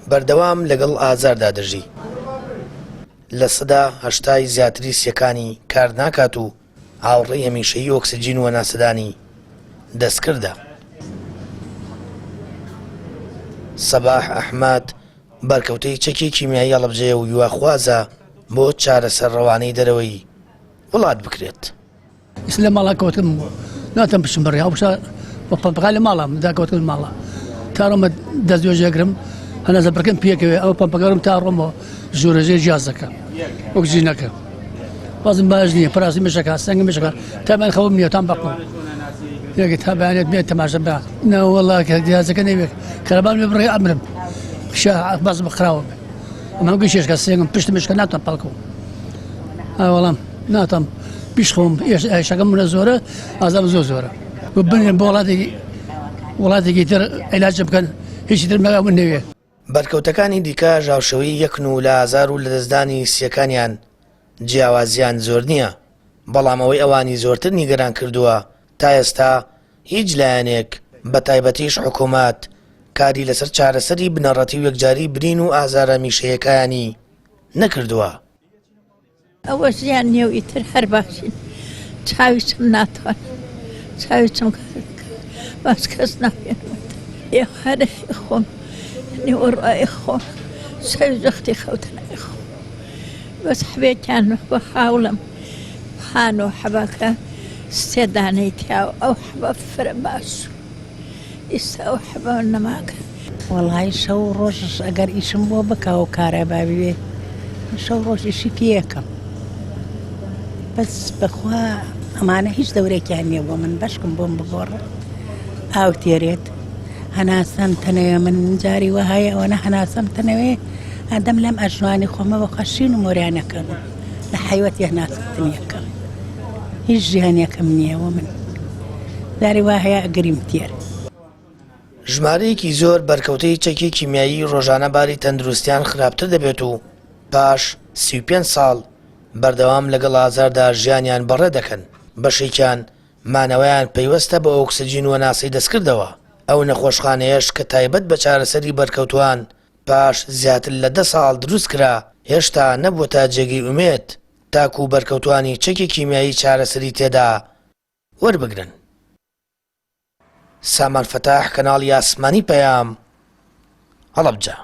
بەردەوام لەگەڵ ئازاردا دەژی. 80% ی زیاتری سییەکانی کار ناکات و هاوڕێی هەمیشەیی ئۆکسجین و هەناسەدانی دەستکردە. سەباح ئەحمەد، بەرکەوتەی چەکی کیمیایی هەڵەبجەیە و هیواخوازە بۆ چارەسەر ڕەوانەی دەرەوەی وڵات بکرێت. ئیستا لە ماڵا کەوتم ناتم بچم بەڕێ هەڵبشە بە پەمپەکان لە ماڵە دا کەوتم ماڵە تا ڕۆمە دەست نوێژ ئەگرم هەناسە بڕکم پێکەوێ ئەو پەمپەکەم تا ڕۆمەوە ژوورەژێ جیازەکە ئۆکسجینەکە وازم باش نییە پراسی مشەکە سەنگ مشەکە تا من خەوم نییە تام بەقم یەکە تا بەیانێت بێت تەماشە بە نەوەڵا کە جیازەکە نەوێت کەرەبان بێ بڕێ ئەمرم شا باز بخراوە بێ ئەمە گوشێشکە سێنگم پشت مشکە ناتوان پەڵکم وەڵام ناتام پیش خۆم ئێشەکەم منە زۆرە ئازام زۆر زۆرە بنێن بۆ وڵاتێکی وڵاتێکی تر عیلاج بکەن هیچی تر مەگا من نەوێ. بەرکەوتەکانی دیکە ژاوشەوەی یەکن و لە ئازار و لەدەستدانی سییەکانیان جیاوازییان زۆر نییە، بەڵام ئەوەی ئەوانی زۆرتر نیگەران کردووە تا ئێستا هیچ لایەنێک بەتایبەتیش حکومەت کاری لەسەر چارەسەری بنەڕەتی و یەکجاری برین و ئازارە میشەیەکایانی نەکردووە. ئەوە ژیان نیە و ئیتر هەر باشین چاوی چم ناتوان چاوی چم باش کەس نابێنمەوە ئێوارە خۆم نیوەڕۆی خۆم شەوی وەختی خەوتنای خۆم بەس حەبێکیان بە هاوڵم خان و حەبەکە سێ دانەی تیا و ئەو حەبە فرە باش ئیستا ئەو حەبە نەماگە. وەڵایی شەو و ڕۆژ ئەگەر ئیشم بۆ بکا و کارەبا بێ شەو ڕۆژ ئیشی پێ ئەکەم بەس بەخوا ئەمانە هیچ دەورێکیان نییە بۆ من بەشکم بۆم بگۆڕن ئاو تێرێت هەناسەم تەنەوێ من جاری وەهایە ئەوەنە هەناسەم تەنەوێ ئەدەم لەم ئەژنوانی خۆمە بەخوا شین و مۆریانەکەم لە حەیوەتی هەناسەکردن یەکەم هیچ ژیانێکم نییە و من جاری وا هەیە ئەگریم تێر. ژمارەیەکی زۆر بەرکەوتەی چەکی کیمیایی ڕۆژانە باری تەندروستیان خراپتر دەبێت و پاش 35 ساڵ بەردەوام لەگەڵ ئازاردا ژیانیان بەڕێ دەکەن، بەشێکیان مانەوەیان پەیوەستە بە ئۆکسجین و هەناسەی دەستکردەوە، ئەو نەخۆشخانەیەش کە تایبەت بە چارەسەری بەرکەوتوان پاش زیاتر لە دە ساڵ دروستکرا هێشتا نەبووەتە جێگەی ئومێد تاکو بەرکەوتوانی چەکی کیمیایی چارەسەری تێدا وەربگرن. سامان فەتاح کەناڵی ئاسمانی پەیام، هەڵەبجە.